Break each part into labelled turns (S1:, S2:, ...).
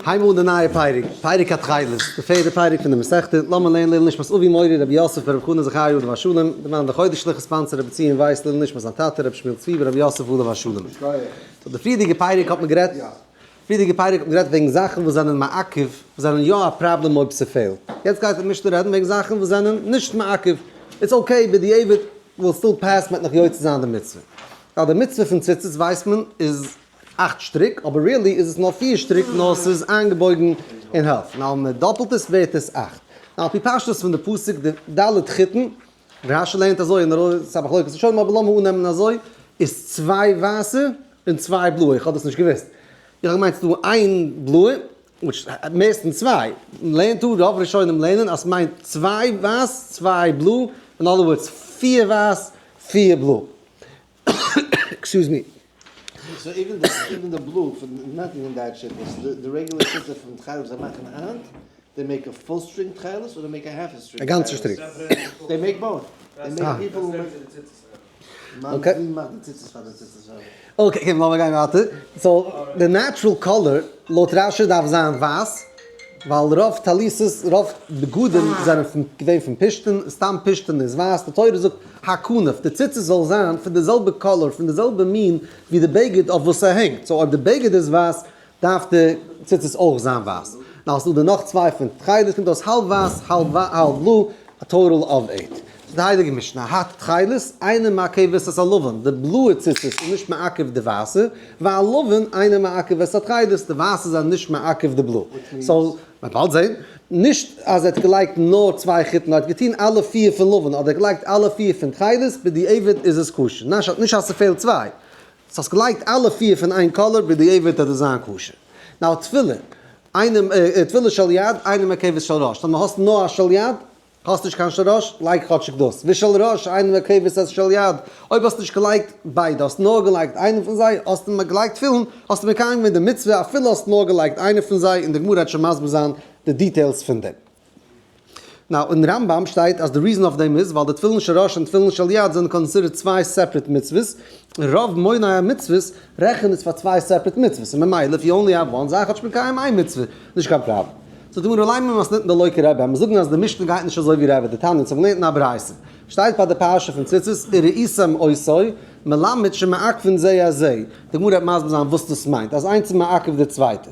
S1: הייבן אן די נייע פרק, פרק התכלת, די פערדע פרק פון די מסכתא, לאמיר לערנען לעילוי נשמת אבי מורי רבי יוסף ברב חנא זכריה עליו השלום, דערמאנען די חודש'ליכע sponsor רבי ציון ווייס לעילוי נשמת זיין טאטע רבי שמואל צבי ברבי יוסף עליו השלום. So די פריערדיגע פרק האט מען גערעדט, פריערדיגע פרק האט מען גערעדט וועגן זאכן וואס זענען מעכב, וואס זענען יא א פראבלעם אויב ס'פעלט. יעצט גייט די משנה רעדן וועגן זאכן וואס זענען נישט מעכב, it's okay בדיעבד will still pass מ'וועט נאך יוצא זיין די מצוה. ווייל די מצוה פון ציצית ווייסט מען איז אכט שטריק, אבער really איז עס נאר פיר שטריק נאר ס'איז איינגעבויגן אין העלפט, נאר מען דאפלט עס ווערט עס אכט. נאר על פי פשטות פון די פסוק די ד' חוטין, רשי לערנט אזוי און ר' ס'איז א מחלוקת ראשונים אבער לאמיר אננעמען אזוי, איז צוויי ווייסע און צוויי בלויע, איך האב דאס נישט געוואוסט, איך האב געמיינט ס'איז דא איין בלויע, which מערסטנס צוויי, לערנט דא רוב ראשונים לערנען אז ס'מיינט צוויי ווייס צוויי בלוי, in other words פיר ווייס פיר בלוי. Excuse me.
S2: So even the even the blue פון nothing in that שיטה, די regular שיטה פון תכלת זיי מאכן היינט, they make a full string תכלת אדער make a half string
S1: א גאנצע שטריק.
S2: They make both. They make people who make
S1: Okay. Okay, לאמיר גיין ווייטער. So, די natural color לויט רשי דארף זיין ווייס, ווייל רוב טליתות, רוב בגדים זענען פון געווען פון פשתן, סתם פשתן איז ווייס, די תורה זאגט הכנף, די ציצית זאל זיין פון די זעלבע color, פון די זעלבע מין ווי די בגד אויף וואס ס'הענגט, so אויב די בגד איז ווייס דארף די ציצית אויך זיין ווייס. נאר ס'דא די נאך צוויי פון תכלת קומט אויס האלב ווייס האלב blue, א total of eight. ס'איז די הייליגע משנה, התכלת אינה מעכבת את הלבן, די בלויע ציצית איז נישט מעכב די ווייסע, והלבן אינו מעכב את התכלת, די ווייסע זענען נישט מעכב די בלוי. So, מ'וועט באלד זען, נישט אז ער האט געלייגט נאר צוויי חוטין, ער האט געטון אלע פיר פון לבן, אדער ער האט געלייגט אלע פיר פון תכלת, בדיעבד איז עס כשר. נישט אז ס'פעלט צוויי. ס'האסט געלייגט אלע פיר פון איין color, בדיעבד וועט עס זיין כשר. Now תפילין, אינה, תפילין של יד, אינה מעכבת של ראש. טאמער האסט נאר א של יד, האסט נישט קיין של ראש, לייג כאטשיג דאס. ושל ראש, אינה מעכבת את של יד. אויב האסט נישט געלייגט ביידע, האסט נאר געלייגט איינע פון זיי, האסטו געלייגט תפילין, האסטו מקיים געווען די מצוה אפילו האסט נאר געלייגט איינע פון זיי, און די גמרא וועט שוין מסביר זיין די details פון דעם. Now, אין רמב"ם שטייט אז די reason אויף דעם איז ווייל די תפילין של ראש און תפילין של יד זענען considered צוויי separate מצוות, און רוב מוני המצוות רעכענען עס פאר צוויי separate מצוות, און ממילא if you only have one זיי כאטש מקיים איין מצוה, נישט קיין פראבלעם. זאגט די גמרא לימא מתניתין דלא כרבי, מיר זאגן אז די משנה גייט נישט אזוי ווי רבי, דתניא, אונז האבן געלערנט אין א ברייתא, שטייט ביי די פרשה פון ציצית וראיתם אותו מלמד שמעכבין זה את זה, די גמרא וועט מסביר זיין וואס דאס מיינט אז איינס איז מעכב די צווייטע.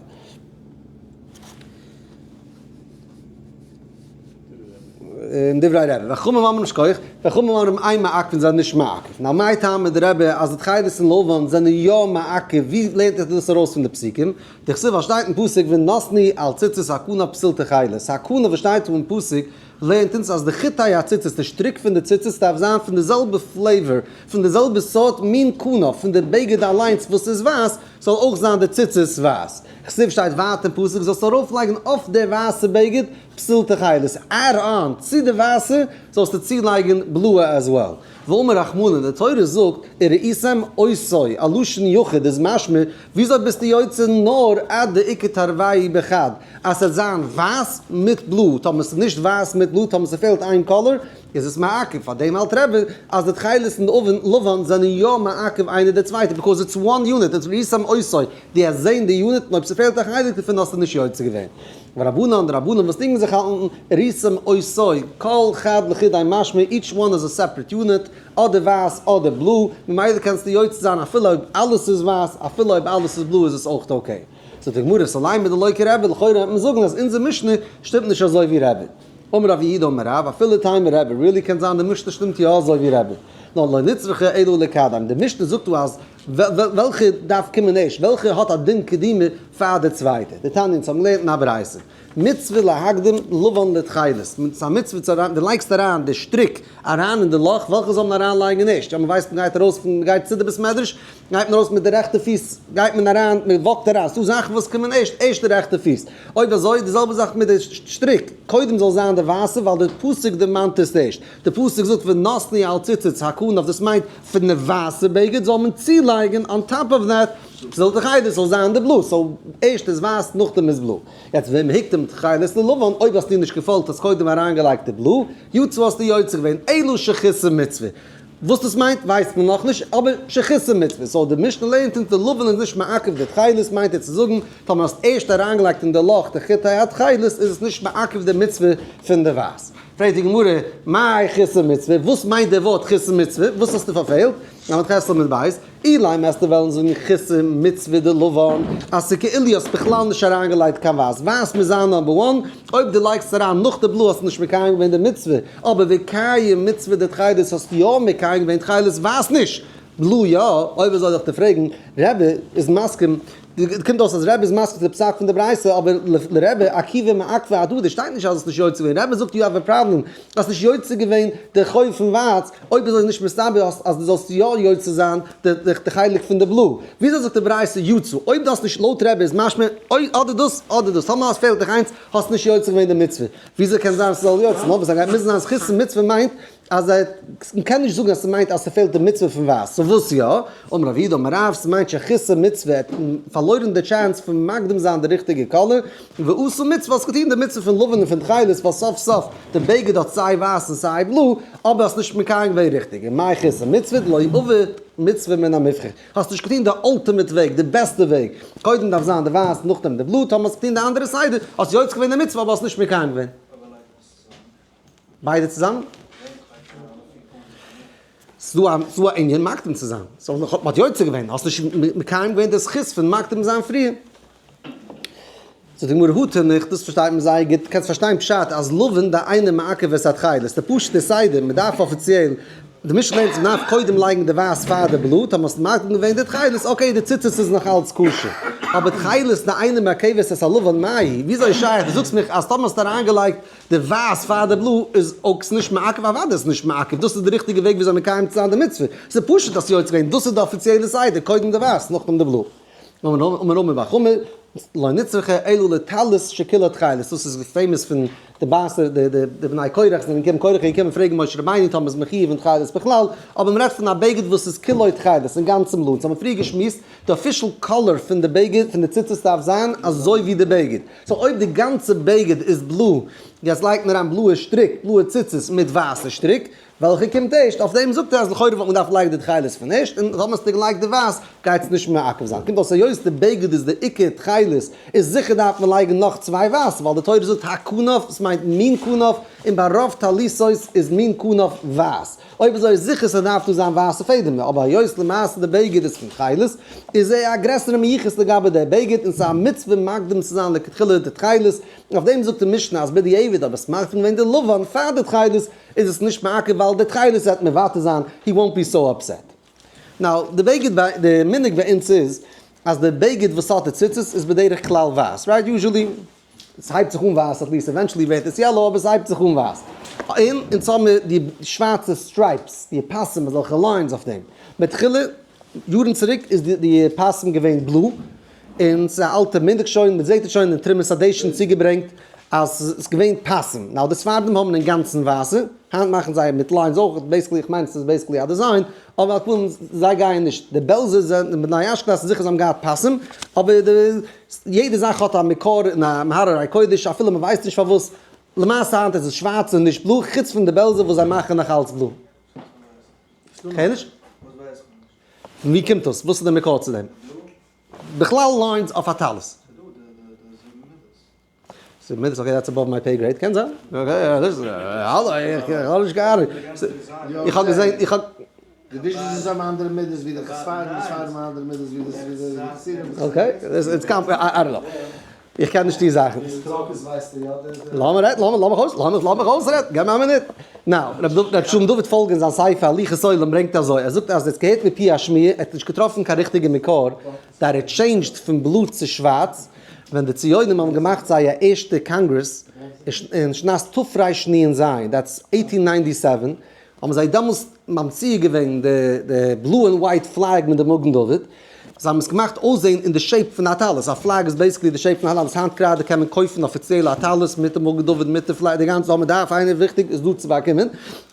S1: אין דברי רבי, וחכמים אומרים שכוח, וחכמים אומרים אין מעכבין זענען נישט מעכב. Now מאי טעמא דרבי אז די תכלת און לבן זענען יא מעכב, ווי לערנט ער דאס ארויס פון די פסוקים? דכתיב ווייל שטייט אין פסוק ונתנו על ציצית הכנף פתיל תכלת, הכנף וואס שטייט דא אין פסוק לערנט אונז אז די חוטי הציצית, די שטריק פון די ציצית דארף זיין פון די זעלבע flavor, פון די זעלבע סארט מין כנף, פון די בגד אליינס וואס איז ווייס, זאל אויך זיין די ציצית ווייס. כתיב שטייט ווייטער אין פסוק זאלסטו ארויפלייגן אויף די ווייסע בגד פתיל תכלת, add on צו די ווייסע זאלסטו צולייגן בלויע as well. ואמר רחמנא, די תורה זאגט וראיתם אותו, א לשון יחיד איז משמע, וויאזוי ביסטו יוצא נאר עד דאיכא תרווייהו בחד, אז ס'וועט זיין ווייס מיט בלוי, טאמער ס'איז נישט ווייס מיט בלוי, טאמער ס'פעלט איין color, איז עס מעכב, פאר דעם האלט רבי אז די תכלת און די לבן זענען יא מעכב איינער די צווייטע, because it's one unit, it's וראיתם אותו, דו האסט זעהן די unit און אויב ס'פעלט א חלק דערפון האסטו נישט יוצא געווען. ורבנן, די רבנן וואס דינגען זיך האלטן וראיתם אותו, כל חד לחודיה משמע, each one איז א separate unit, אדער ווייס אדער בלוי, ממילא קענסטו יוצא זיין אפילו אויב אלעס איז ווייס, אפילו אויב אלעס איז בלוי איז עס אויך okay. זאגט די גמרא, so לימא דלא כרבי, לכאורה וועט מען זאגן אז אונזער משנה שטימט נישט אזוי ווי רבי. אמר רב יהודה אמר רב, אפילו תימא רבי, really קען זיין די משנה שטימט יא אזוי ווי רבי, נאר לא נצרכה אלא לקדם, די משנה זאגט דא אז וועלכע דארף קומען ערשט, וועלכע האט א דין קדימה פאר די צווייטע, דתניא אונז האבן געלערנט אין א ברייתא, מצוה להקדים לבן לתכלת, ס'איז א מצוה צו אריין, דו לייגסט אריין די שטריק אריין אין די לאך, וועלכע זאל מען אריין לייגן ערשט, יא מען ווייסט מען גייט ארויס פון, מען גייט צו די בית מדרש, גייט מען ארויס מיט די רעכטע פיס, גייט מען אריין, מען walk ט אריין, ס'דא זאכן וואס קומען ערשט, ערשט די רעכטע פיס, אויב אזוי די זעלבע זאך מיט די שטריק, קודם זאל זיין די ווייסע ווייל די פסוק דערמאנט עס ערשט, די פסוק זאגט ונתנו על ציצית הכנף דאס מיינט פון די ווייסע בגד זאל מען צולייגן on top of that פתיל תכלת זאל זיין די בלוי, so ערשט איז ווייס נאכדעם איז בלוי. יעצט ואם הקדים תכלת ללבן אויב האסטו נישט געפאלגט האסט קודם אריינגעלייגט די בלוי, יצא האסטו יוצא געווען, אלא שחיסר מצוה. וואס דאס מיינט ווייסט מען נאכנישט, אבער שחיסר מצוה, so די משנה לערנט אונז די לבן איז נישט מעכב די תכלת, מיינט ער צו זאגן, טאמער האסט ערשט אריינגעלייגט אין די לאך די חוטי התכלת איז עס נישט מעכב די מצוה פון די ווייס. פרעגט די גמרא, מאי חיסר מצוה, וואס מיינט די ווארט חיסר מצוה, וואס האסטו פארפעלט? ל"ח עמוד ב', אילימא וועסטו וועלן זאגן חיסר מצוה דלבן, אז ס'כאילו האסט בכלל נישט אריינגעלייגט קיין ווייס, ווייס מוז זיין number one, אויב דו לייגסט אריין נאך די blue האסטו נישט מקיים געווען די מצוה, אבער וקיים מצוה דתכלת האסטו יא מקיים געווען תכלת ווייס נישט, blue יא, אויב אזוי זאל איך דיר פרעגן, רבי איז מסכים, קומט אויס אז רבי איז מסכים צו די פסק פון די ברייתא, אבער לרבי עקיבא מעכבא אהדדי שטייט נישט אז האסט נישט יוצא געווען, רבי זאגט you have a problem, האסט נישט יוצא געווען די חוב פון ווייץ, אויב אזוי איז נישט מסתבר אז דו זאלסט יא יוצא זיין די חלק פון די blue. וויאזוי זאגט די ברייתא יצא? אויב דו האסט נישט לויט רבי איז משמע אדער דאס אדער דאס, טאמער עס פעלט דיך איינס האסט נישט יוצא געווען די מצוה, וויאזוי קען זיין אז ס'זאל יוצא? נאר וואס ער גייט מוזן זיין זכות מצוה מיינט אז ער מ'קען נישט זאגן אז ס'מיינט אז ס'פעלט די מצוה פון ווייס, so וואס יא? אמר רב יהודה אמר רב, ס'מיינט שחיסר מצוה, ער האט פארלוירן די chance פון מקדים זיין די ריכטיגע color, ועשה מצוה, האסט געטון די מצוה פון לבן און פון תכלת, ווייל סוף סוף די בגד האט סיי ווייס און סיי blue, אבער האסט נישט מקיים געווען ריכטיג, און מאי חיסר מצוה דלא עביד מצוה מן המובחר, האסט נישט געטון די ultimate וועג, די בעסטע וועג, קודם דארף זיין די ווייס נאכדעם די blue, טאמער האסט געטון די אנדערע סדר, האסט יוצא געווען די מצוה אבער האסט נישט מקיים געווען. ביידע צוזאמען? ס'דא א ענין מקדים צו זיין, so מ'האט יוצא געווען, האסט נישט מקיים געווען די זכות פון מקדים זיין פריער. זאגט די גמרא הא תינח, דאס פארשטייט מען זייער גוט, קענסט פארשטיין פשט אז לבן דאינו מעכב את התכלת, די פשוט'ע סדר, מ'דארף אפיציעל, די משנה לערנט אז מ'דארף קודם לייגן די ווייס פאר די blue, טאמער האסט מקדים געווען די תכלת, okay די ציצית איז נאך אלץ כשר, אבער תכלת דאינו מעכבת את הלבן מאי, וויאזוי איז שייך, דו זאגסט מיך אז טאמער האסט אריינגעלייגט די ווייס פאר די blue איז אויך נישט מעכב, אוודאי איז נישט מעכב, דאס איז די ריכטיגע וועג וויאזוי מקיים צו זיין די מצוה, ס'איז פשוט אז יוצא געווען, דאס איז די אפיציעלע סדר, קודם די ווייס נאכדעם די blue. אמר רמי בר חמא, לא נצרכה אלא לטלית שכולה תכלת, דאס איז famous פון די באסער, די בני קורח זענען געקומען, קורח איז געקומען פרעגן משה רבינו טאמער איז מחיוב אין תכלת בכלל, אבער מ'רעדט פון א בגד וואס איז כולו תכלת, אינגאנצן blue, אונז האבן פריער געשמועסט, די official color פון די בגד, פון די ציצית דארף זיין אזוי ווי די בגד. so אויב די גאנצע בגד איז blue, יעצט לייגט מען אריין בלויע שטריק, בלויע ציצית מיט ווייסע שטריק, וועלכע קומט ערשט, אויף דעם זאגט ער אז לכאורה וואלט מען געדארפט לייגן די תכלת פון ערשט, און אויב האסטו געלייגט די ווייס גייט עס נישט מעכב זיין. קומט אויס היות די בגד איז די עיקר תכלת, איז זיכער דארף מען לייגן נאך צוויי ווייסע, ווייל די תורה זאגט הכנף, עס מיינט מין כנף, און ביי רוב טליתות איז מין כנף ווייס. אויב אזוי איז זיכער ס'דארף דא זיין ווייסע פעדעמער, אבער היות למעשה די בגד איז פון תכלת, איז ער א גרעסערע מיוחס לגבי דער בגד און ס'איז א מצוה מקדים צו זיין לכתחילה די תכלת, אויף דעם זאגט די משנה אז בדיעבד אויב עס מאכט געווען די לבן פאר די תכלת איז עס נישט מעכב ווייל די תכלת וועט מוותר זיין, he won't be so upset. Now, די בגד ביי, די מנהג ביי אונז איז אז די בגד וואס האט די ציצית איז בדרך כלל ווייס, right? Usually. עס הייבט זיך אן ווייס, at least eventually ווערט עס yellow, אבער עס הייבט זיך אן ווייס. און אונז האבן מיר די שווארצע stripes, די פסים, אזעלכע lines אויף דעם. מתחילה, יארן צוריק איז די פסים געווען blue, און ס'איז א אלטע מנהג שוין, מען זעט עס שוין אין תרומת הדשן צוגעברענגט, אז ס'איז געווען פסים. Now די ספרדים האבן אינגאנצן ווייסע, היינט מאכן זיי מיט lines אויך, basically, איך מיין ס'איז basically א design, אבער על כל פנים זיי גייען נישט, די בעלזער זענען, בני אשכנז זיכער זיי האבן געהאט פסים, אבער די. יעדע זאך האט א מקור אין א מהררי קודש אפילו מען ווייסט נישט פארוואס, למעשה היינט איז עס שווארץ און נישט blue, חוץ פון די בעלזער וואס זיי מאכן נאך אלץ blue. כ'הער נישט. פון ווי קומט דאס? וואס איז די מקור צו דעם? בכלל lines אויף א טלית. זיבן מידות, okay that's above my pay grade, קען זיין. האלא, איך האב נישט קיין אהנונג. איך האב געזען, איך האב.
S2: די וויזשניצער האבן אנדערע מידות ווי די ספרדים, די ספרדים האבן אנדערע מידות ווי די חסידים.
S1: Okay, it's comp, I don't know. איך קען נישט די זאכן. לאמיר רעדן, לאמיך אויס, לאמיך אויסרעדן, געב מיר א מינוט. Now, ר' שלום דוד פאלג אין זיין ספר הליכות עולם ברענגט אזוי, ער זאגט אז ער האט געהערט מפי השמועה, ער האט נישט געטראפן קיין ריכטיגע מקור, that it changed פון blue צו שווארץ, ווען די ציונים האבן געמאכט זייער ערשטע קאנגרעס אין שנת תרנ"ז, that's 1897, האבן זיי דעמאלס ממציא געווען די blue און white flag מיט די מגן דוד, זיי האבן עס געמאכט אויסזען אין די shape פון א טלית, א flag איז basically די shape פון א טלית, היינט גראדע קען מען קויפן אפיציעל א טלית מיט די מגן דוד מיט די flag, די גאנצע, אויב מען דארף איינער וויכטיג איז דא צו באקומען,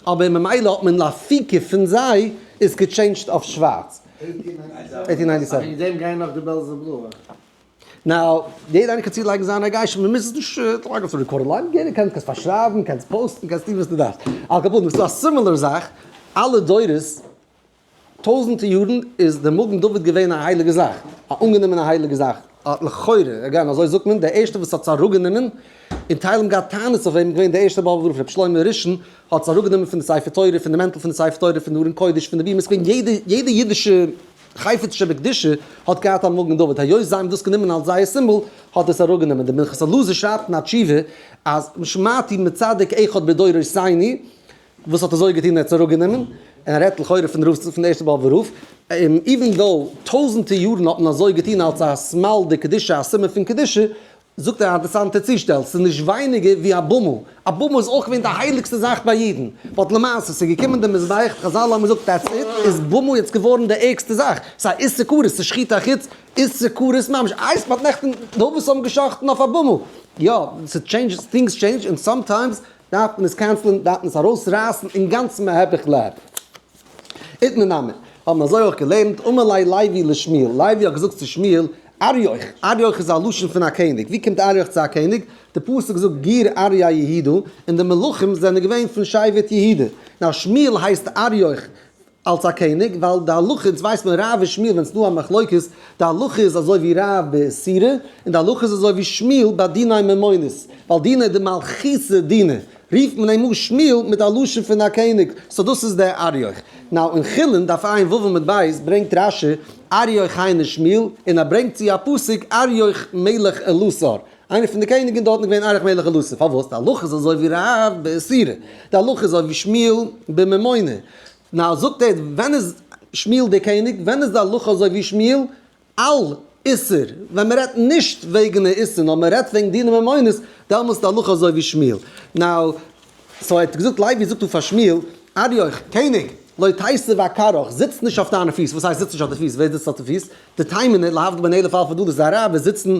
S1: אבער ממילא האט מען לאפיקי פון זיי עס גע change ט אויף שווארץ. 1897.
S2: וועגן דעם גייען נאך די בעלזער blue.
S1: Now, יעדער איינער קען צולייגן זיין הרגשים, מען מוז עס נישט לייגן אויף די recorded line, יעדער קען, קענסט פארשרייבן, קענסט post ן, קענסט טון וואס דו דארפסט. על כל פנים, ס'איז דא א similar זאך. אלע דורות, טויזענטע יארן איז די מגן דוד געווען א הייליגע זאך, א אנגענומענע הייליגע זאך, לכאורה, again אזוי זאגט מען, דער ערשטער וואס האט עס אראפגענומען, און טייל האבן געהאט טענות אויף אים, געווען דער ערשטער באבובער רב, רבי שלמה הראשון, האט עס אראפגענומען פון די ספר תורה, פון די מענטל פון די ספר תורה, פון די ארון קודש, פון די בימה, עס איז געווען יעדע יעדע אידישע חפץ שבקדושה האט געהאט א מגן דוד, היות זיי האבן דאס גענומען אלס זייער סימבאל, האט עס אראפגענומען. דער מנחת אלעזר שרייבט אין א תשובה אז שמעתי מצדיק אחד בדורותינו, וואס האט אזוי געטון ער האט עס אראפגענומען, און ער רעדט לכאורה פון רב פון די ערשטע באבובער רב, און even though טויזענטער יארן האט מען אזוי געטון אלס א סמל דקדושה א סימן פון קדושה, זאגט ער א אינטערעסאנטע צושטעל, ס'איז נישט ווייניגער ווי א במה, א במה איז אויך געווען די הייליגסטע זאך ביי אידן, but למעשה ס'איז געקומען די מזבח, חזל האבן געזאגט that's it, איז במה יעצט געווארן די ערגסטע זאך, ס'איז א איסור כרת, ס'איז שחוטי חוץ, איסור כרת ממש, איי מ'האט נעכטן די אבות האבן גע'שחט'ן אויף א במה, יא, ס' change, things change, און sometimes דארף מען עס cancel ען, דארף מען עס ארויסרייסן אינגאנצן מהיפך להיפך. איתמר נמי, האבן אזוי אויך געלערנט, אמר ליה לוי לשמואל, לוי האט געזאגט צו שמואל, אריוך, אריוך איז א לשון פון א קעניג, ווי קומט אריוך צו א קעניג? די פסוק זאגט גור אריה יהודה, און די מלכים זענען געווען פון שבט יהודה. now שמואל הייסט אריוך אלס א קעניג, ווייל די הלכה, אונז ווייסט מען רב און שמואל ווען ס'דא א מחלוקת, די הלכה איז אזוי ווי רב באיסורא, און די הלכה איז אזוי ווי שמואל ביי דיני ממונות, ווייל דינא דמלכותא דינא, רופט מען אים אן שמואל מיט א לשון פון א קעניג, so דאס איז דער אריוך. now אין חולין דף עיין ו' עמוד ב' ברענגט רשי אריוך היינו שמואל, און ער ברענגט צו א פסוק אריוך מלך אלסר, איינער פון די קעניגן דארטן איז געווען אריוך מלך אלסר, פארוואס? די הלכה איז אזוי ווי רב באיסורא, די הלכה איז אזוי ווי שמואל בממונא. now זאגט ער, ווען איז שמואל דער קעניג? ווען איז די הלכה אזוי ווי שמואל? על איסור, ווען מען רעדט נישט וועגן א איסור נאר מען רעדט וועגן דיני ממונות, דעמאלס איז די הלכה אזוי ווי שמואל. now, so ער האט געזאגט, לוי זאגט דא פאר שמואל, אריוך, קעניג, לא תיתיב אכרעך, זיץ נישט אויף דיינע פיס, וואס הייסט זיץ נישט אויף די פיס, ווער זיצט אויף די פיס? די תימנ'ער, להבדיל בין אלף אלפי דלת, די אראבער זיצן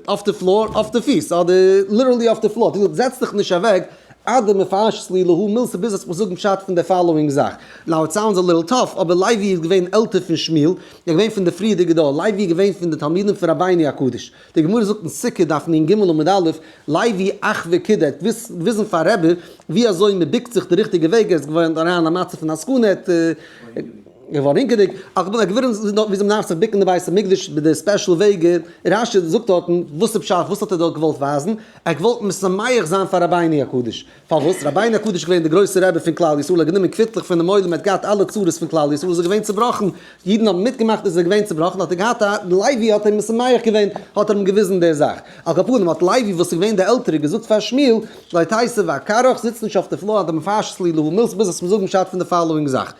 S1: אויף די floor אויף די פיס, אדער literally אויף די floor, די זעץ דיך נישט אוועק, עד דמפרשת לי להא מילתא ביז וועסט מיר זאגן פשט פון די following זאך. now it sounds a little tough, אבער לוי איז געווען עלטער פון שמואל, ער איז געווען פון די פריערדיגע דור, לוי איז געווען פון די תלמידים פון רבינו הקדוש. די גמרא זאגט אין סוכה דף נ ג עמוד א', לוי אחוי קידה, ער האט געוויזן פאר רבי ווי אזוי מען בוקט זיך די ריכטיגע וועג, ער איז געווארן אריין אין א מצב פון א סכנה, ער האט געווארן הינקעדיג, על כל פנים ער האט געוויזן דארט ווי אזוי מען דארף זיך בוקן אין די בית המקדש מיט די special וועג, רשי זאגט דארטן, וואס איז פשט, וואס האט ער דארט געוואלט ווייזן? ער האט געוואלט משמח זיין פאר רבינו הקדוש. פארוואס? רבינו הקדוש איז געווען דער גרויסער רבי פון כלל ישראל, ער האט גענומען קוויטלעך פונעם עולם, ער האט געהאט אלע צרות פון כלל ישראל, איז ער געווען צובראכן, אידן האבן מיטגעמאכט איז ער געווען צובראכן, האט ער געהאט א, לוי האט אים משמח געווען, האט ער אים געוויזן די זאך. על כל פנים האט לוי וואס איז געווען דער עלטערער געזאגט פאר שמואל, לא תיתיב אכרעך, זיץ נישט אויף די floor עד דמפרשת לי להא מילתא ביז וועסט מיר זאגן פשט פון די following זאך.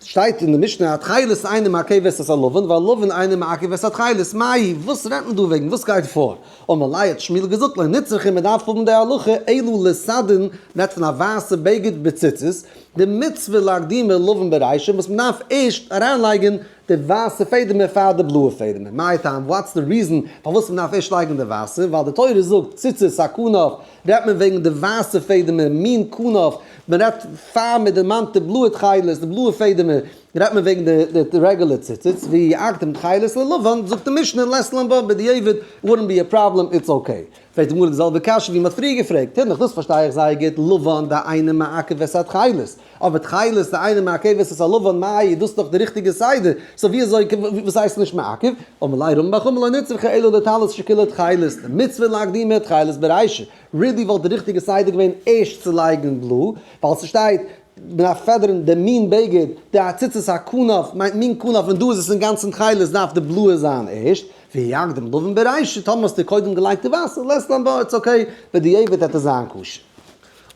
S1: שטייט אין די משנה התכלת אינה מעכבת את הלבן והלבן אינו מעכב את התכלת, מאי, וואס רעדט מען דא וועגן, וואס גייט פאר? אמר ליה האט שמואל געזאגט לא נצרכה מען דארף האבן די הלכה אלא לסדין מ'רעדט פון א ווייסע בגד בציצית, דמצוה לאקדומי לבן ברישא וואס מען דארף ערשט אריינלייגן די ווייסע פעדעמער פאר די בלויע פעדעמער, מאי טעם what's די reason פארוואס מען דארף ערשט לייגן די ווייסע, ווייל די תורה זאגט ציצית הכנף רעדט מען וועגן די ווייסע פעדעמער מין כנף, מען רעדט פאר מען דערמאנט די בלויע תכלת די בלויע פעדעמער רעדט מען וועגן די רעגולער ציצית, ואי אקדים תכלת ללבן, זאגט די משנה לית לן בה בדיעבד wouldn't be a problem it's okay. פרעגט די גמרא די זעלבע קשיא ווי מ'האט פריער געפרעגט, תינח דאס פארשטיי איך זייער גוט, לבן דאינו מעכב את התכלת, אבער תכלת דאינו מעכב את הלבן מאי איז דאס דאך די ריכטיגע סדר, so ווי אזוי וואס הייסט נישט מעכב? אמר ליה רמי בר חמא לא נצרכה אלא לטלית שכולה תכלת, דמצוה לאקדומי תכלת ברישא, really וואלט די ריכטיגע סדר געווען ערשט צו לייגן בלוי, ווייל ס'שטייט מ'דארף פעדערן די מין בגד, די ציצית הכנף מיינט מין כנף און דא איז עס אינגאנצן תכלת דארף די בלויע זיין ערשט, ואי אקדים לבן ברישא, טאמער האסטו קודם געלייגט די ווייסע, לית לן בה, it's okay, בדיעבד וועט עס זיין כשר.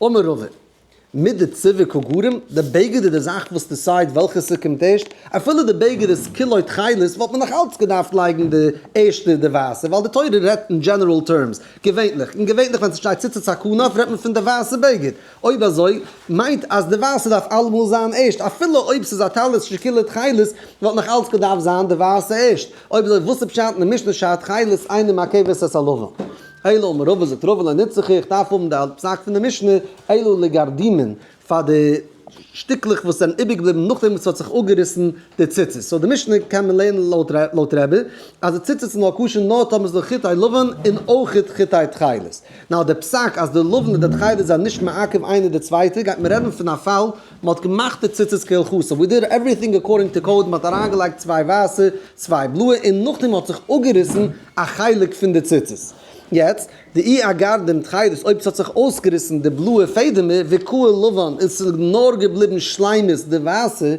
S1: אמר רבא, מידי צבעא קא גרים, די בגד איז די זאך וואס decide וועלכע ס'קומט ערשט, אפילו די בגד איז כולו תכלת וואלט מען נאך אלץ געדארפט לייגן די ערשטע די ווייסע, ווייל די תורה רעדט אין general terms, געווענליך, און געווענליך ווען ס'שטייט ציצית הכנף רעדט מען פון די ווייסע בגד, אויב אזוי מיינט אז די ווייסע דארף אלעמאל זיין ערשט, אפילו אויב ס'איז א טלית שכולה תכלת וואלט נאך אלץ געדארפט זיין די ווייסע ערשט, אויב אזוי וואס איז פשט אין די משנה שהתכלת אינה מעכבת את הלבן? אלא אמר רבא זאגט רבא לא נצרכה איך דארף האבן די פסק פון די משנה אלא לגרדימין פאר די. שטיקלעך וואס זענען איבערגעבליבן נאכדעם וואס ס'האט זיך אפגעריסן די ציצית. So די משנה קען מען לערנען לויט רבי אז די ציצית איז נאר כשר נאר טאמער ס'איז דא חוטי לבן און אויכעט חוטי תכלת. Now די פסק אז די לבן און די תכלת זענען נישט מעכב איינער די צווייטע גייט מען רעדן פון א פאל מען האט געמאכט די ציצית כהלכתו, we did everything according to code, מען האט אריינגעלייגט צוויי ווייסע צוויי בלויע און נאכדעם האט זיך אפגעריסן א חלק פון די ציצית. יעצט די אי אגרדים תכלת אויב ס'האט זיך אויסגעריסן די בלויע פעדעמער וקהל לבן און ס'איז נאר געבליבן שלימות די ווייסע,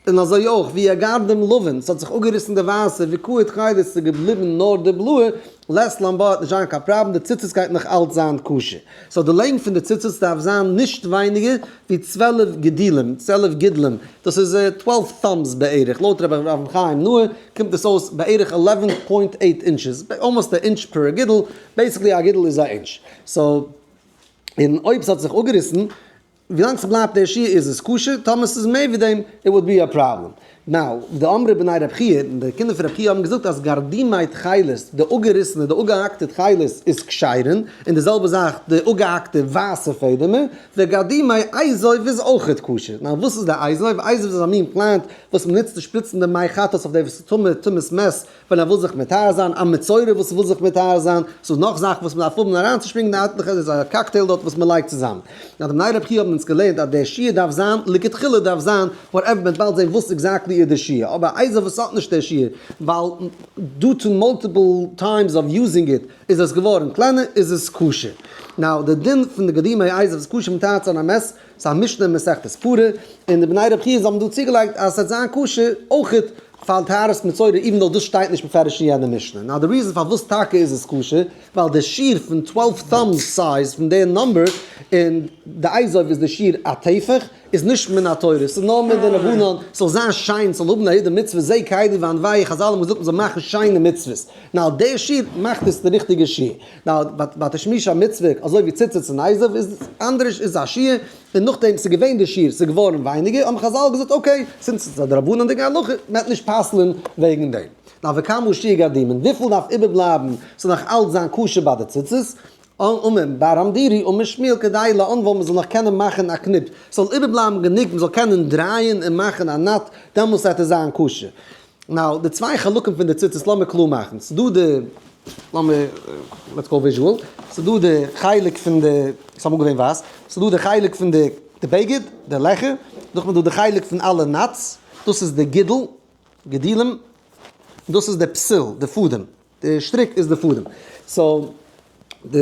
S1: און אזוי אויך ואי אגרדים לבן ס'האט זיך אפגעריסן די ווייסע וקהל תכלת ס'איז געבליבן נאר די בלויע, לית לן בה וועט נישט זיין קיין פראבלעם די ציצית גייט נאך אלץ זיין כשר. So די לענג פון די ציצית דארף זיין נישט ווייניגער ווי 12 גדילים, 12 גידלים, דאס איז 12 thumbs בערך, לויט רבי אברהם חיים נאה קומט עס אויס בערך 11.8 inches, almost א inch per גידל, basically א גידל איז א inch. So און אויב ס'האט זיך אפגעריסן, ווילאנג ס'בלייבט דער שיעור איז עס כשר, טאמער ס'איז מער ווי דעם, it would be a problem. Now, דאמרי בני רב חייא, די קינדער פון רב חייא האבן געזאגט אז גרדימי תכלת, די אפגעריסענע, די אפגעהאקטע תכלת איז כשר'ן, און די זעלבע זאך די אפגעהאקטע ווייסע פעדעמער, וגרדימי אזוב איז אויכעט כשר. Now, וואס איז די אזוב? אזוב איז א מין plant וואס מ'נוצט צו שפריצן די מי חטאת אויף די וואס איז טמא, טומאת מת, ווען ער וויל זיך מטהר זיין, א מצורע וואס וויל זיך מטהר זיין, ס'איז נאך זאכן וואס מ'דארף האבן אריינצושפרינגען די עטליכע, איז א cocktail דארט וואס מ'לייגט צוזאם. נאר די בני רב חייא האבן אונז געלערנט אז דער שיעור דארף זיין, לכתחילה דארף זיין, whatever, מ'וועט באלד זען וואס exactly איז דער שיעור, אבער אזוב וואס האט נישט דער שיעור, ווייל due to multiple times of using it איז עס געווארן קלענער, איז עס כשר. Now, די דין פון די גרדימי אזוב איז כשר מטהר צו זיין א מת, ס'איז א משנה אין מסכת פרה, און די בני רב חייא האבן דא צוגעלייגט אז ס'וועט זיין כשר אויכעט פאר טהרת מצורע even though דאס שטייט נישט מפרש אין יענע משנה. Now די reason פארוואס טאקע איז עס כשר, ווייל די שיעור פון 12 thumbs size פון די number און די אזוב איז די שיעור א טפח, איז נישט מן התורה, ס'איז נאר מדרבנן, ס'זאל זיין שיין, ס'זאל האבן א הידור מצוה, זה קלי ואנוהו, חזל האבן געזאגט מ'זאל מאכן שיינע מצוות, now די שיעור מאכט עס די ריכטיגע שיעור. Now ביי תשמיש המצוה אזוי ווי ציצית און אזוב איז אנדערש איז א שיעור, און נאכדעם ס'איז געווען די שיעור ס'איז געווארן ווייניגער האבן חזל געזאגט okay since ס'איז א דרבנן'דיגע הלכה מ'עט נישט פסל'ן וועגן דעם. Now וכמה שיעור גרדימין וויפיל דארף איבערבלייבן ס'זאל נאך אלץ זיין כשר ביי די ציצית? אמר בר המדירי אמר שמואל כדי לאנוו מ'זאל נאך קענען מאכן א קניפ ס'זאל איבערבלייבן גענוג מ'זאל קענען דרייען און מאכן א knot דעמאלס וועט עס זיין כשר. Now די צוויי חלקים פון די ציצית לאמיר קלאר מאכן, ס'איז דא די, לאמיר, let's go visual, ס'איז דא די חלק פון די, ס'איז אמאל געווען ווייס, ס'איז דא די חלק פון די די בגד, די לעכער, נאכדעם איז דא די חלק פון אלע knots, דאס איז די גידול, גדילים, דאס איז די פתיל, די פאדעם. די שטריק איז די פאדעם. So די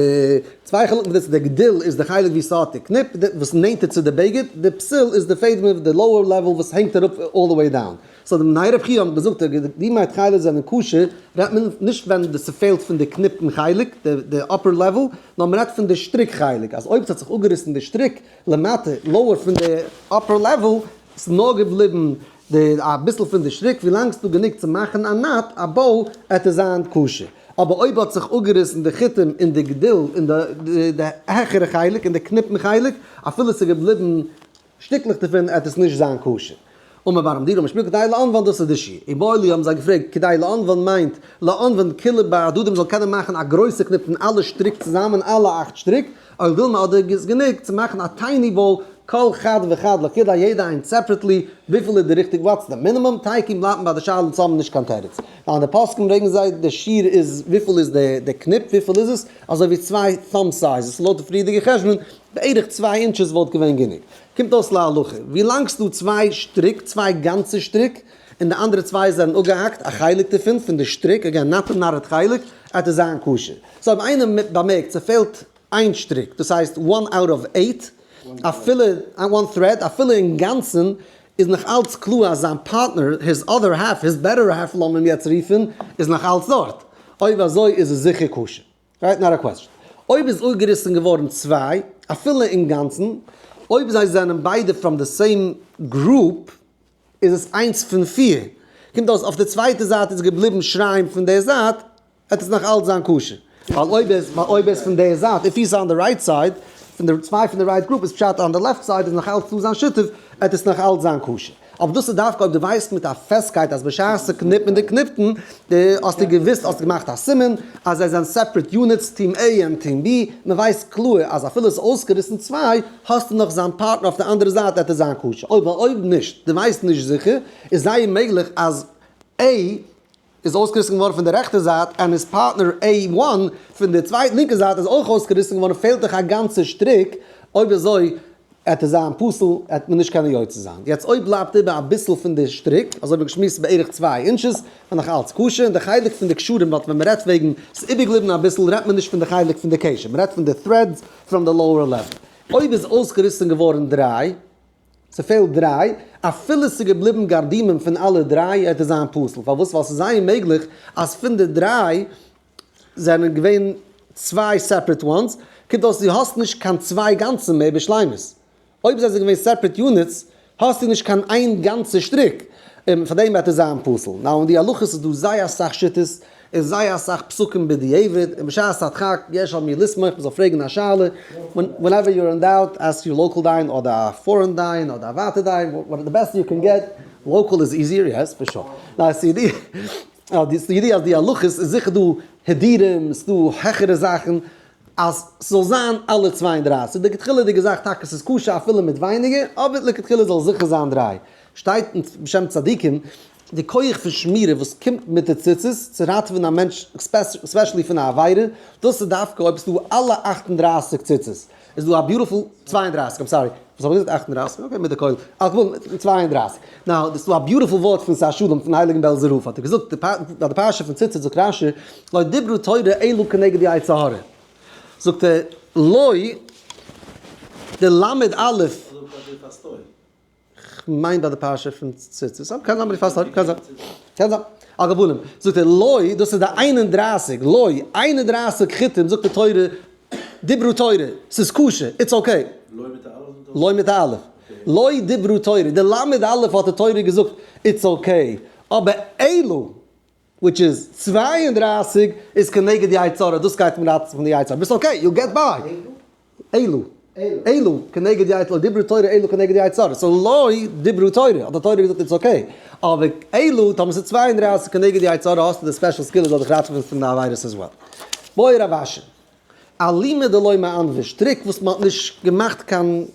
S1: צוויי חלקים פון דאס, די גדיל איז די חלק ווי ס'האט די קניפ, וואס נענטער צו די בגד, די פתיל איז די פעדעם די lower level וואס הענגט אראפ all the way down. So די בני רב חייא האבן געזאגט גרדימי תכלת זענען כשר, רעדט מען נישט ווען די ס'פעלט פון די קניפן חלק, די upper level, נאר מ'רעדט פון די שטריק חלק, אז אויב ס'האט זיך אפגעריסן די שטריק למטה, lower פון די upper level, ס'איז נאר געבליבן די אביסל פון די שטריק, ווילאנג ס'דא גענוג צו מאכן א knot, א bow, עט עס זיין כשר. אבער אויב האט זיך אפגעריסן די חוטים אין די גדיל, אין די העכערע חלק, אין די קניפן חלק, אפילו ס'איז געבליבן שטיקלעך דערפון, עט עס נישט זיין כשר. אמר בר המדירי אמר שמואל כדי לאנוון דאס איז די שיעור. איבעיא להו האבן זיי געפרעגט, כדי לאנוון מיינט, לאנוון כולהו בהדדי מ'זאל קענען מאכן א גרויסע קניפ פון אלע שטריק צוזאמען, אלע אכט שטריק, או דילמא אדער איז גענוג צו מאכן א tiny bow כל חד וחד לחודיה יעדע איינס separately, וויפיל איז די ריכטיג what's the minimum, תיקו בלייבט מען ביי די שאלה אונז האבן נישט קיין תירוץ. ווייל אין די פוסקים ברענגען זיי די שיעור איז וויפיל איז די קניפ וויפיל איז עס, אזוי ווי צוויי thumb sizes לויט די פריערדיגע חשבון בערך צוויי inches וואלט געווען גענוג. קומט אויס להלכה ווילאנג ס'דא צוויי שטריק צוויי גאנצע שטריק און די אנדערע צוויי זענען אפגעהאקט א חלק דערפון פון די שטריק again not די knotted חלק עט עס זיין כשר. So אויב איינער באמערקט ס'פעלט איין שטריק, דאס הייסט one out of eight, אפילו one thread, אפילו אינגאנצן, איז נאך אלץ קלאר אז זיין פארטנער, his other half, his better half לאמיר אים יעצט רופן, איז נאך אלץ דארט. אויב אזוי איז עס זיכער כשר. Right? Not a question. אויב איז אפגעריסן געווארן צוויי, אפילו אינגאנצן, אויב זיי זענען ביידע from the same group, איז עס איינס פון פיר. קומט אויס אויף די צווייטע זייט איז געבליבן שיריים פון די זייט, וועט עס נאך אלץ זיין כשר. ווייל אויב איז ווייל אויב איז פון די זייט, if he's on the right side, פון די צוויי פון די right group איז פשט on the left side איז נאך אלץ דא זיין שותף, וועט עס נאך אלץ זיין כשר. אבער דאס איז דווקא אויב דו ווייסט מיט א פעסטקייט אז בשעת צו קניפן די קניפטן די האסטו געוויסט האסט געמאכט א סימן אז זיי זענען separate units team A און team B, מען ווייסט קלאר אז אפילו עס איז אויסגעריסן צוויי האסטו נאך זיין פארטנער אויף די אנדערע זייט וועט עס זיין כשר, אויב אויב נישט דו ווייסט נישט זיכער איז זייער מעגליך אז A איז אויסגעריסן געווארן פון די רעכטע זייט און his partner A one פון די צווייטע לינקע זייט איז אויך אויסגעריסן געווארן פעלט דאך א גאנצע שטריק, אויב אזוי עט עס זיין פסול עט מען נישט קענען יוצא זיין, יעצט אויב בלייבט איבער אביסל פון די שטריק אזוי ווי געשמועסט בערך 2 inches איז נאך אלץ כשר, און די חלק פון די קשרים וואלט ווען מען רעדט וועגן ס'איז איבערגעבליבן אביסל רעדט מען נישט פון די חלק פון די קשר מען רעדט פון די threads from the lower level, אויב איז אויסגעריסן געווארן דריי. ס'פעלט דריי, אפילו ס'איז געבליבן גרדימים פון אלע דריי וועט עס זיין פסול, פארוואס? ווייל ס'איז זייער מעגליך אז פון די דריי זענען געווען צוויי separate ones, קומט אויס דו האסט נישט קיין צוויי גאנצע מער בשלימות, אויב זיי זענען געווען separate units האסטו נישט קיין איין גאנצע שטריק, און פאר דעם וועט עס זיין פסול. Now אין די הלכות איז דא זייער אסאך שיטות, און זייער אסאך פסקים בדיעבד, און בשעת הדחק יש על מי לסמוך, מ'זאל פרעגן א שאלה, whenever you're in doubt ask your local דיין אדער א foreign דיין אדער א ווייטע דיין, the best you can get, local is easier, yes for sure. Now ס'איז ידוע אז די הלכות איז זיכער דא הידורים, ס'דא העכערע זאכן, אז ס'זאל זיין אלע 32, די לכתחילה'דיגע זאך טאקע ס'איז כשר אפילו מיט ווייניגער, אבער לכתחילה זאל זיכער זיין דריי. שטייט אין בשם צדיקים, די כח פון שמירה וואס קומט מיט די ציצית צו ראטעווען א מענטש especially פון א עבירה, דאס איז דווקא אויב עס איז דא אלע 38 ציצית, איז דא א beautiful 32, I'm sorry, וואס האב איך געזאגט 38? Okay מיט די כולל, על כל פנים 32, now דאס איז דא א beautiful ווארט פון שר שלום פון הייליגן בעלזער רב האט ער געזאגט ביי די פרשה פון ציצית זאגט רשי לא דיברה תורה אלא כנגד יצר הרע, זאגט ער לא די למד אלף. כ'מיין ביי די פרשה פון ציצית, אבער קען זיין ביי די פאסט, קען זיין, קען זיין. על כל פנים, זאגט ער לא, דאס איז די 31, לא, 31 חוטים זאגט די תורה, דיברה תורה, ס'איז כשר, it's okay.
S2: לא מיט א אלף?
S1: לא מיט א אלף. לא דיברה תורה, די למד אלף האט די תורה געזאגט it's okay, אבער אלו, which is 32, איז כנגד די יצר הרע, דאס גייט מיר פון די יצר הרע, ביסט okay, you get by. אלו, אלו, כנגד די יצר, לא דיברה תורה אלו כנגד די יצר הרע, so לא דיברה תורה, האט די תורה געזאגט it's okay, אבער אלו, טאמער ס'איז 32 כנגד די יצר הרע האסטו די special סגולה זאל דיך ראטעווען פון די עבירות as well. בעי רב אשי, אלימא דלא מענבי, שטריק וואס מ'האט נישט געמאכט קיין,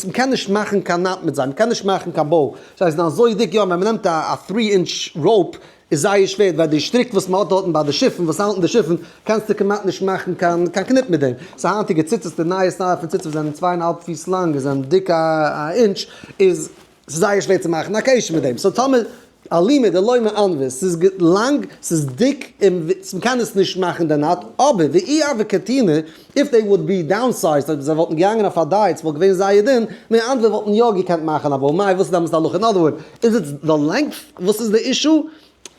S1: מ'קען נישט מאכן קיין knot מיט זיי, מ'קען נישט מאכן קיין bow, זיי זענען אזוי דיק, יא ווען מ'נעמט א 3 inch rope איז זייער שווער, ווייל די שטריק וואס מ'האט דארטן ביי די שיפן, וואס האלטן די שיפן, קענסטו כמעט נישט מאכן קיין קיין קניפ מיט דעם. סאו היינטיגע ציצית, די נייע style פון ציצית וואס זענען 2.5 פיס לאנג און זענען דיק א אינטש, איז זייער שווער צו מאכן א קשר מיט דעם. So טאמער אלימא דלא מענבי, ס'איז לאנג, ס'איז דיק, און מ'קען עס נישט מאכן די knot, אבער ואי הוו קטני, if they would be downsized, אויב זיי וואלטן געגאנגען אויף א diet, ס'וואלט געווען זייער דין, מענבי וואלטן יא געקענט מאכן א bow, מאי וואס איז דעמאלטס די הלכה? In other words, איז עס די length וואס איז די issue,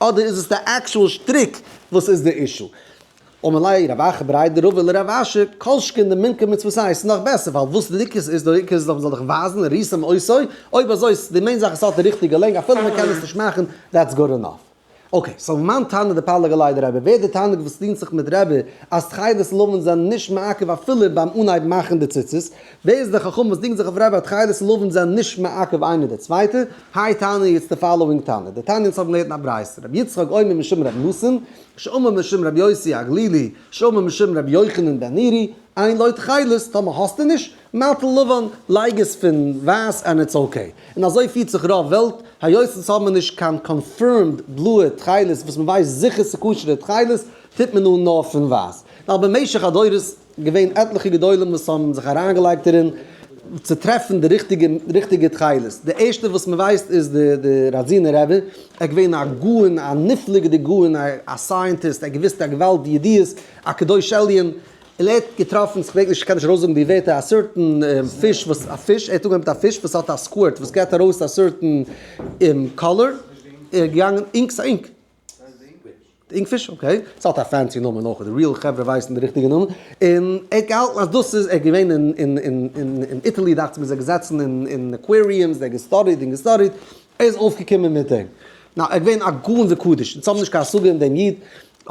S1: אדער איז עס די actual שטריק וואס איז די issue? אמר ליה רב אחא בריה דרבא לרב אשי, כל שכן דממכר מצוותיה, ס'איז נאך בעסער, ווייל וואס די עיקר איז, די עיקר איז דאך מ'זאל דיך ווייזן, וראיתם אותו, אויב אזוי איז די main זאך עס האט די ריכטיגע לענג, אפילו מ'קען עס נישט מאכן, that's good enough. Okay, so מאן תנא דפליג עליה דרבי, ווער די תנא וואס דינט זיך מיט רבי, אז תכלת לבן זענען נישט מעכב אפילו ביים אנהייב מאכן די ציצית, ווער איז די חכם וואס דינגט זיך אויף רבי אז תכלת לבן זענען נישט מעכב איינער די צווייטע, האי תנא איז די following תנא, די תנא אונז האבן געלערנט אין א ברייתא, רבי יצחק אומר משום רבי נתן, שאמר משום רבי יוסי הגלילי, שאמר משום רבי יוחנן בן נורי, אין לו תכלת, טאמער האסטו נישט, מטיל לבן, לייג עס פון ווייס and it's okay. און אזוי פירט זיך רוב וועלט, היות אונז האבן נישט קיין confirmed בלויע תכלת וואס מ'ווייסט זיכער ס'כשר'ע תכלת, טוט מען אן נאר פון ווייס. נאר במשך הדורות געווען עטליכע גדולים וואס האבן זיך אריינגעלייגט דערין צו טרעפן די ריכטיגע ריכטיגע תכלת. די ערשטע וואס מ'ווייסט איז די די ראדזינער רבי, ער איז געווען א גאון, א נפלא'דיגע גאון, א scientist, ער האט געוואוסט א געוואלד ידיעות, א קדוש עליון, און ער האט געטראפן, כ'געדענק נישט, כ'קען נישט ארויסזאגן די ווערטער, א certain פיש וואס, א פיש, ער האט אנגעהויבן מיט א פיש וואס האט א squirt וואס געבט ארויס א certain color, ער איז געגאנגען, ink, ס'איז א ink. Ink fish, okay. ס'האט א fancy נאמען אויך, די real חברה ווייסן די ריכטיגע נאמען. און ער האט געהאלטן אז דאס איז, ער איז געווען אין אין אין Italy דאכט זיך מיר, זיי געזעצן אין אין aquariums, ער האט געסטאדיט און געסטאדיט, ער איז אויפגעקומען מיט דעם. Now, ער איז געווען א גאון וקדוש, אונז האבן נישט קיין השגה אין דעם איד,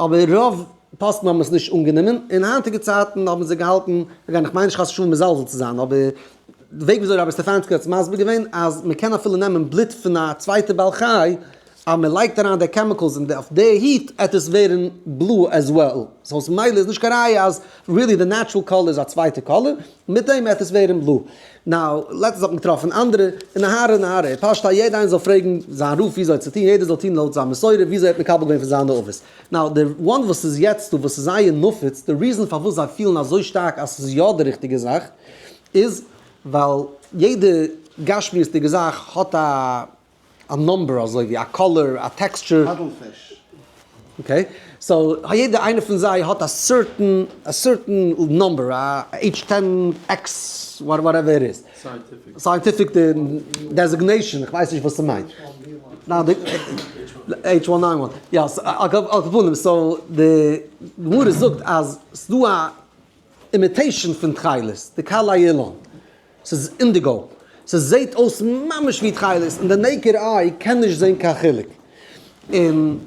S1: אבער רוב פוסקים האבן עס נישט אנגענומען, אין היינטיגע צייטן האבן זיי געהאלטן, again איך מיין נישט חס ושלום מזלזל צו זיין, אבער. די וועג וויאזוי רבי סטעפאנסקי האט עס מסביר געווען אז מען קען אפילו נעמען בלוט פון א צווייטע בעל חי אז מען לייגט אריין די chemicals אין די אויף די heat עט עס ווערן blue as well, so ממילא איז נישט קיין ראיה אז really די natural color איז א צווייטע color, מיט דעם עט עס ווערן blue. Now, לעצטנס האט מען געטראפן אנדערע, און נהרא נהרא, פשט אז יעדע איינער זאל פרעגן זיין רב וויאזוי צו טון, יעדער זאל טון לויט זיין מסורה וויאזוי ער האט מקבל געווען פון זיינע אבות. Now, די one וואס איז יעצט דא וואס איז זייער נפוץ, די reason פארוואס זיי פילן אזוי שטארק אז ס'איז יא די ריכטיגע זאך, איז ווייל יעדע גשמיות'דיגע זאך האט א א number אזוי ווי א color, א texture.
S2: Cuttlefish.
S1: Okay, so יעדע איינע פון זיי האט א certain, א certain number, א H 10 X whatever it is.
S3: Scientific.
S1: Scientific designation, איך ווייס נישט וואס ס'מיינט. H one nine one. יא, על כל פנים, so די גמרא זאגט אז ס'דא א imitation פון תכלת, די קלעי אילן. ס'איז indigo. ס'זעהט אויס ממש ווי תכלת, און די naked eye קען נישט זעהן קיין חילוק. און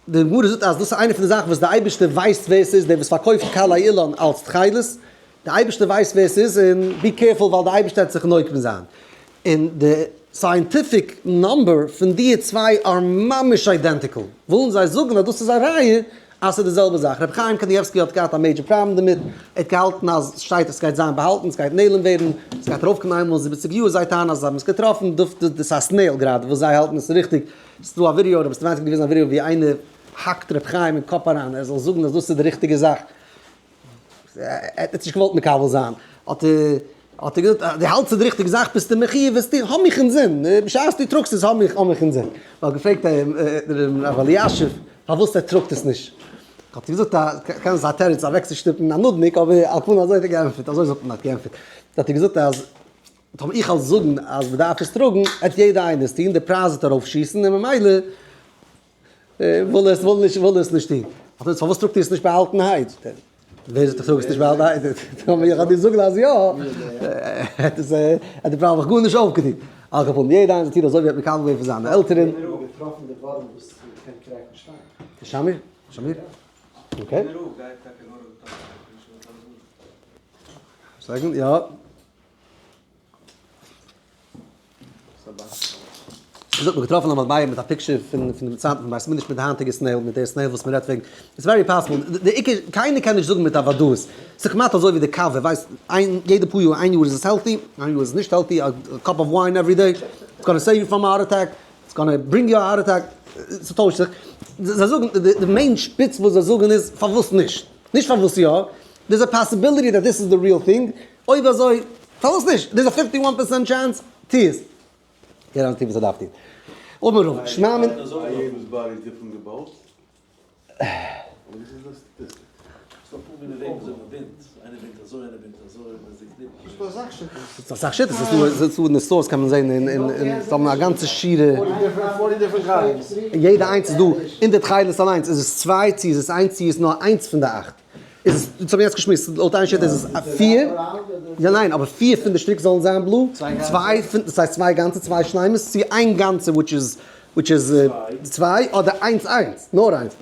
S1: די גמרא זאגט אז דאס איז איינע פון די זאכן וואס די אייבערשטער ווייסט ווער ס'איז דער וואס פארקויפט קלעי אילן אלס תכלת. די אייבערשטער ווייסט ווער ס'איז און be careful ווייל די אייבערשטער וועט זיך נוקם זיין. און די scientific number פון די צוויי are ממש identical. ווילן זיי זאגן אז דאס איז א ראיה אז ס'איז די זעלבע זאך. רבי חיים קניבסקי האט געהאט א major problem דערמיט, ער האט געהאלטן אז ס'שטייט אז ס'גייט זיין באהאלטן, ס'גייט נעלם ווערן, ס'גייט ארויפקומען איינמאל אין 70 יאר, זיי טענה'ן אז זיי האבן עס געטראפן, דאס איז א snail גראדע וואס זיי האלטן עס איז ריכטיג, ס'איז דא א ווידעא, רבי סטעפאנסקי האט געוויזן א ווידעא ווי איינער האקט רבי חיים אין קאפ אריין ער זאל זאגן אז דאס איז די ריכטיגע זאך. ער האט נישט געוואלט מקבל זיין, האט האט ער געזאגט, אז דו האלטסט די ריכטיגע זאך ביסטו מחיוב עס טון, האב מיך אינזין, בשעת דו טראגסט עס האב מיך האב מיך אינזין. מען האט געפרעגט רב אלישיב פארוואס ער טראגט עס נישט, האט ער געזאגט אז קען זיין א תירוץ אוועקצושטופן א נודניק, אבער על כּפנים אזוי האט ער געענטפערט, אזוי זאגט מען האט געענטפערט, האט ער געזאגט אז טאמער איך וועל זאגן אז מען דארף עס טראגן, וועט יעדער איינער עס טון, די פרייז וועט ארויפשיסן און ממילא וויל עס וויל נישט וויל עס נישט טון. אבער פארוואס טראגט איר עס נישט באהאלטענהייט? ווער זאגט איך טראג עס נישט באהאלטענהייט? טאמער איך האב דיר זאגן אז יא, העט עס העט די פראבלעם גארנישט אויפגעטון. על כל פנים, יעדער איינער זאל טון אזוי ווי ער האט מקבל געווען פון זיינע עלטערן. שמיר? שמיר? Okay. Second, יא. זאגט מ'האט געטראפן א מטבע מיט א picture פון פון דעם צייטן פון בית המקדש מיט די היינטיגע snail מיט די snail וואס מ'רעדט וועגן, it's very possible, די עיקר קיינער קען נישט זאגן מיט א וודאות, ס'איז כמעט אזוי ווי די קאווע, ווייסט איין יעדע פאר יאר איין יאר איז עס healthy איין יאר איז עס נישט healthy, א cup of wine every day, it's gonna save you from a heart attack, it's gonna bring you a heart attack, ס'טוישט זיך, זיי זאגן די main שפיץ וואס זיי זאגן איז פארוואס נישט, נישט פארוואס יא, there's a possibility that this is the real thing, אויב אזוי, פארוואס נישט? There's a 51 percent chance, טו עס. יעדער איינער טוט וואס ער דארף טון. אמר רבא, שמע מינה. ס'איז אסאך שיטות, ס'איז דא אין די stores קען מען זען אין זיי האבן א גאנצע שורה. יעדע איינס איז דא, אין די תכלת אליינס איז עס צוויי צו איז עס איינס צו איז נאר איינס פון די אכט. איז עס, אונז האבן יעצט געשמועסט, לויט איין שיטה איז עס א פיר, יא ניין, אבער פיר פון די שטריק זאלן זיין blue, צוויי פון, דאס הייסט צוויי גאנצע, צוויי שלימות, צו איין גאנצע which is, which is צוויי, אדער איינס איינס, נאר איינס.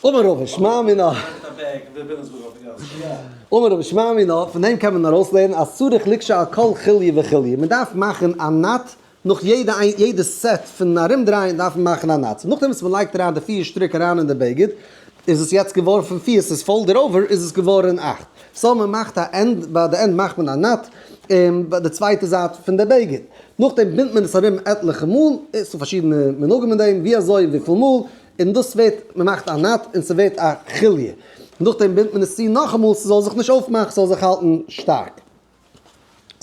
S1: אמר רבא שמע מינה. אמר רבא שמע מינה, פון דעם קען מען ארויסלערנען אז צריך לקשור על כל חוליא וחוליא, מען דארף מאכן א knot נאך יעדע איין יעדע set פון ארום דרייען דארף מען מאכן א knot. נאכדעם וואס מען לייגט אריין די פיר שטריק אריין אין די בגד, איז עס יעצט געווארן פון פיר, ס'איז folded over, איז עס געווארן אכט. So מען מאכט א end, ביי די end מאכט מען א knot, און ביי די צווייטע זייט פון די בגד. נאכדעם בינדט מען עס ארום עטליכע מאל, עס איז דא פארשידענע מנהגים אין דעם, ווי אזוי און וויפיל מאל, און דאס ווערט, מען מאכט א knot און ס'ווערט א חוליא. נאכדעם בינדט מען עס צו נאכאמאל ס'זאל זיך נישט אויפמאכן, ס'זאל זיך האלטן שטארק.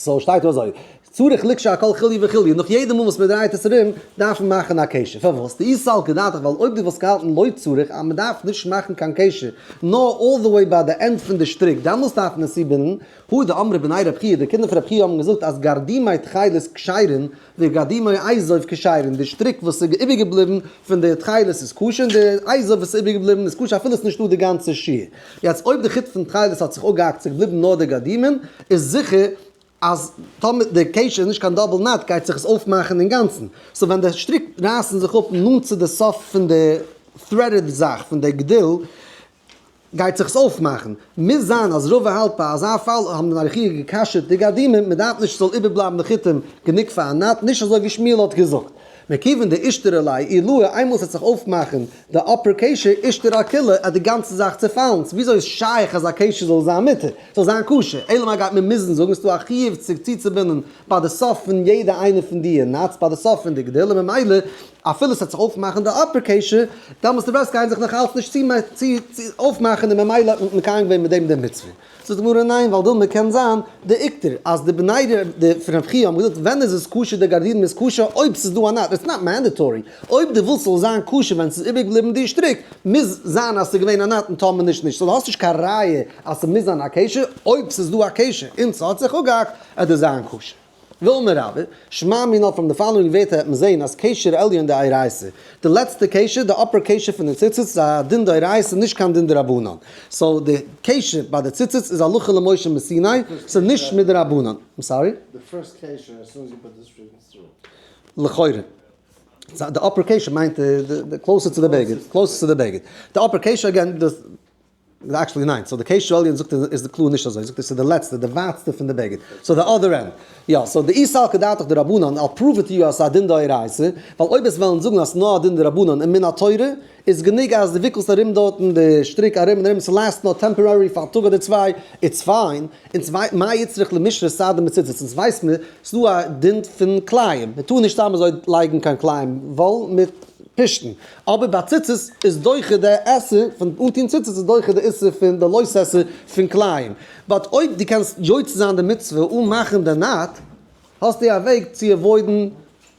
S1: So שטייט אזוי, צריך לקשור על כל חוליא וחוליא, נאך יעדע מאל וואס מען דרייט עס ארום, דארף מען מאכן א קשר. פארוואס? דאי סלקא דעתך, ווייל אויב דו וואלסט געהאלטן לא צריך, אז מען דארף נישט מאכן קיין קשר, נאר all the way ביי די end פון די שטריק, דעמאלס דארף מען עס צובינדן, הא דאמרי בני רב חייא, די קינדער פון רב חייא האבן געזאגט אז גרדימי תכלת כשרין, וגרדימי אזוב כשרין, די שטריק וואס איז איבערגעבליבן פון די תכלת איז כשר, און די אזוב וואס איז איבערגעבליבן איז כשר אפילו עס איז נישטא די גאנצע שיעור. יעצט אויב די חוט פון תכלת האט זיך אפגעהאקט ס'איז געבליבן נאר די גרדימין, איז זיכער אז טאמער די קשר איז נישט קיין double knot גייט זיך עס אויפמאכן אינגאנצן. So ווען די שטריק רייסן זיך אפ נאנט צו די סוף פון די threaded זאך פון די גדיל. גייט זיך עס אויפמאכן. מוז זיין אז רבא האלט ביי אזא פאל האבן די נרחי' גע'כשר'ט די גרדימים, מען דארף נישט ס'זאל איבערבלייבן די חיטים גענוג פאר א knot, נישט אזוי ווי שמואל האט געזאגט. מכיוון דאישתרי ליה עילאה איינמאל ס'וועט זיך אויפמאכן די upper קשר אישתרי אכוליה אז די גאנצע זאך צעפאלן, so וויאזוי איז שייך אז א קשר זאל זיין מותר, זאל זיין כשר, אלא מאי גייט מען מוזן זאגן ס'דא א חיוב צו צוצובינדן ביי די סוף פון יעדע איינע פון די knots ביי די סוף פון די גדילה ממילא אפילו ס'וועט זיך אויפמאכן די upper קשר, דאמאלס די rest גייען זיך נאך אלץ נישט צו אויפמאכן און ממילא האט מען מקיים געווען מיט דעם די מצוה. זאגט די גמרא ניין ווייל דילמא קען זיין דאיקטר אז די בני די פון רב חייא האבן געזאגט ווען איז עס כשר די גרדימים איז כשר אויב ס'איז דא א knot it's not mandatory אויב די ווילסט ס'זאל זיין כשר ווען ס'איז איבערגעבליבן די שטריק מוז זיין אז ס'איז געווען א knot און טאמער נישט נישט so די האסט נישט קיין ראיה אז ס'מוז זיין א קשר אויב ס'איז דא א קשר און ס'האט זיך אפגעהאקט עט עס זיין כשר. ואמר רבה, שמע מינה from the following ווערטער העט מען זעהן אז קשר עליון דאורייתא, די לעצטע קשר, די upper קשר פון די ציצית איז א דין דאורייתא נישט קיין דין דרבנן. so די קשר ביי די ציצית איז הלכה למשה מסיני, ס'איז נישט מדרבנן. I'm sorry?
S2: The first קשר as soon as you put the strings through.
S1: לכאורה. די upper קשר מיינט די closer צו די בגד, closer צו די בגד. די upper קשר again, actually ניין, so די קשר עליון זאגט ער איז די קלאר נישט אזוי, זאגט ער ס'איז די לעצטע, די ווייטסטע פון די בגד, so די other end, יא, so די אי סלקא דעתך דרבנן, I'll prove it to you אז ס'איז א דין דאורייתא, ווייל אויב עס וועלן זאגן אז ס'איז נאר א דין דרבנן און מן התורה, איז גענוג אז די וויקלסט ארום דארטן די שטריק ארום און ארום, ס' last נאר temporary פאר א טאג אדער צוויי, it's fine, און צוויי, מה איצטריך למישרי סדין בציצית, אונז ווייסט מיר, ס'איז דא א דין פון כלאים, מ'טאר נישט סתם אזוי לייגן קיין כלאים, וואל מיט פשתן. אבער ביי ציצית איז דוחה די עשה פון אנטון ציצית איז דוחה די איסור פון די לא תעשה פון כלאים. but אויב דו קענסט יוצא זיין די מצוה אן מאכן די knot, האסטו א וועג צו avoid ן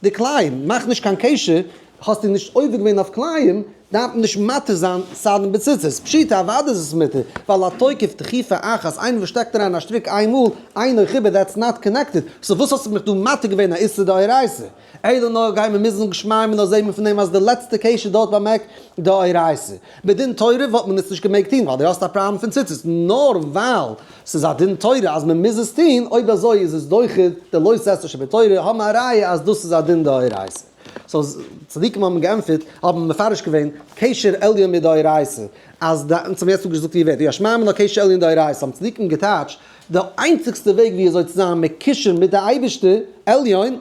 S1: די כלאים. מאך נישט קיין קשר, האסטו נישט עובר געווען אויף כלאים, דארף מען נישט מתיר זיין סדין בציצית. פשיטא אוודאי איז עס מותר, ווייל התוקף דחיפה אחת, איינער וואס שטעקט אריין א שטריק איינמאל, אינו חיבור that's not connected, so וואס האסטו מיך דא מתיר געווען א איסור דאורייתא? אלא נאר גייען מיר מוזן שמע מינה זעהן מיר פון דעם אז די לעצטע קשר דארט ביים עק דאורייתא. בדין תורה וואלט מען עס נישט געמעגט טון ווייל דו האסט א פראבלעם פון ציצית, נאר ווייל ס'איז א דין תורה אז מען מוז עס טון, אויב אזוי איז עס דוחה די לא תעשה שבתורה, האבן א ראיה אז דאס איז א דין דאורייתא. so צדיקים האבן געענטפערט, האבן מפרש געווען קשר עליון מדאורייתא, אז די, אונז האבן יעצט אפגעזאגט ווי ווערט, יא שמע מינה קשר עליון דאורייתא, האבן צדיקים געטייטשט, די איינציגסטע וועג ווי אזוי צו זיין מקושר מיט די אייבערשטער עליון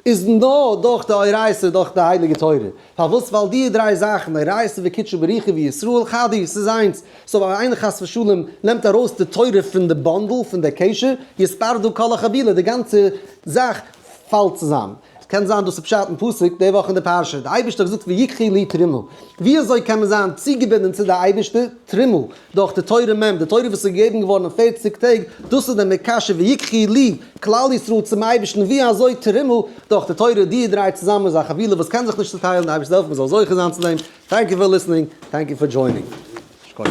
S1: איז נאר דורך די אורייתא דורך די הייליגע תורה, פארוואס ווייל די דריי זאכן אורייתא וקודשא בריך הוא וישראל חד הוא ס'איז איינס, so ווען איינער חס ושלום נעמט ארויס די תורה פון די bundle פון די קשר יתפרדו כל החבילה די גאנצע זאך פאלט צוזאם. קען זיין דאס איז פשט אין פסוק די וואך אין די פרשה, די אייבערשטער האט געזאגט ויקחו לי תרומה, ווי אזוי קען מען זיין צוגעבינדען צו די אייבערשטער, תרומה, דורך די תורה מ', די תורה וואס איז געגעבן געווארן אין פערציג טעג, דאס איז דער מקשר ויקחו לי, כלל ישראל צום אייבערשטן, ווי אזוי תרומה, דורך די תורה, די דריי צוזאמען איז א חבילה וואס קען זיך נישט צוטיילן, די אייבערשטער זאל העלפן מען זאל זוכה זיין צו דעם, thank you for listening, thank you for joining. שכוח.